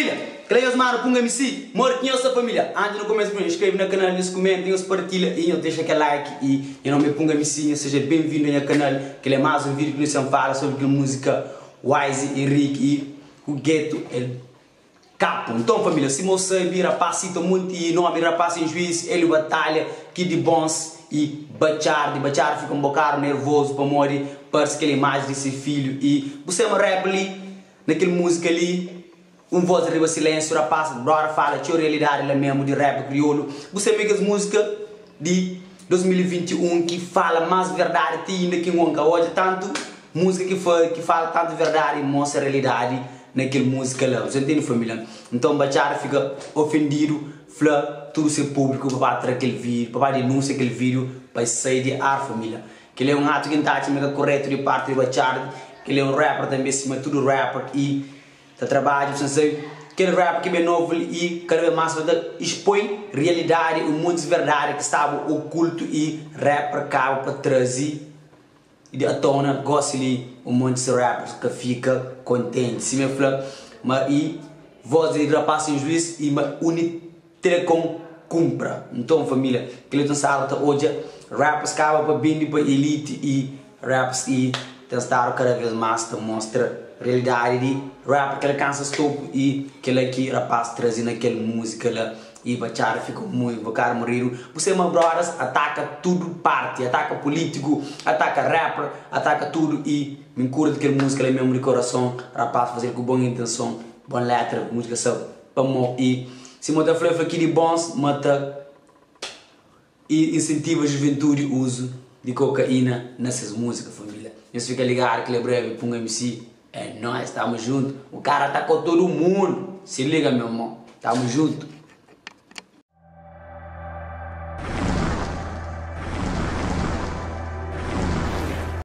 Família, kela nhos manu Punga MC, modi ki nhos sta família? Antis nu kumesa nhos inskreve na kanal, nhos kumenta, nhos partilha i nhos dexa kel like i nha nomi é Punga MC, nhos seja ben vindu a nha kanal, kela é más un vídeo ki nu sen fala sobri kel múzika Wise Henrique i ku Geto El Capo. Nton família, sima u sabi, rapaz sita monti nomi rapaz sen juiz, Hélio Batalha, Kidy Bons i Batxardi. Batxardi fika un bokadu nervozu pamodi parse kel imaji di se filhu i bu sema rap li Na kel múzika li, un voz riba silénsiu, rapaz, brother fala txeu realidadi la mesmu di rap kriolu. Bu sabe kes múzika di 2021 ki fala más verdadi ti inda ki N ka odja tantu múzika ki fa ki fala tantu verdadi i mostra realidadi na kel múzika la. Bu sa ntende família? Nton Batxada fika ofendidu, fla tudu se públiku pa ba tra kel vídiu, pa ba denúnsia kel vídiu pa es sai di ar família. Kel-li é un atu ki N ta atxa ma é ka koretu di parti di Batxardi. Kel-li é un rapper tanbe sima tudu rapper i ta trabadja pa sabe kel rapper ki ben novu li i kada bes mas ta expoi rialidadi i montis verdadi ki staba okultu i rapper kaba pa traze di a tona. Gosi li un montis rappers ka fika kontenti sima el fla ma i voz di rapaz sen juiz i ma uni Telecom kumpra. Nton família, kel otu stadu ta odja rappers kaba pa bende pa elite i rappers i ten stadu kada vez mas ta mostra realidadi di rapper kel kansa stopu i kela ki rapaz traze na kel múzika la i batxada fika mui bokadu moridu. Bu sai ma brothers ataka tudu parti, ataka pulítiku, ataka rapper, ataka tudu i mi nkurti kel múzika la mesmu di korason, rapaz fazel ku bon intenson, bon letra, múzika sabe. Pamo i sima ta fla el fla ki di bons ma ta i insentiva juventudi uzu di kokaina na ses muzika familia nhos fika ligadu kila brevi pun MC é nóis tamo junto o kara ta ko todo mundo se liga meu irmon tamo junto.